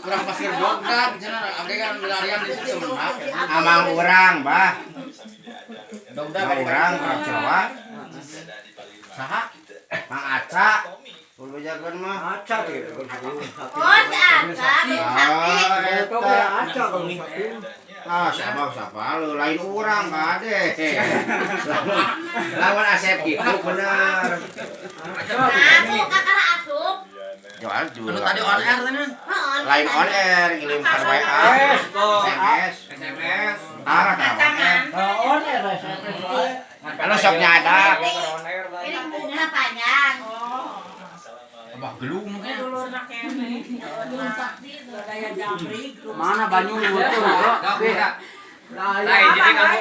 Urang Pasir Dogdag cenah, abdi kan milarian di situ menang. Amang urang, Bah. Dogdag. Amang urang, urang Jawa. Saha? Mang Aca. Ulah bejakeun mah. Aca gitu. Oh, si Aca, Gunung Sakti. Ah, Eta eta. Aca kalau sakti. Ah, siapa siapa lu lain urang kade. Lawan Asep gitu bener. Aku kakak asup. Jual jual. Anu tadi on air tadi. Heeh. Lain on air ngirim ke WA. SMS. SMS. Ah, tah on air. On air SMS. Kalau sok nyada. Ini bunga panjang. Abah gelung mungkin. Gunung Sakti. Mana banyu lu tuh? Dog, Lain jadi kamu.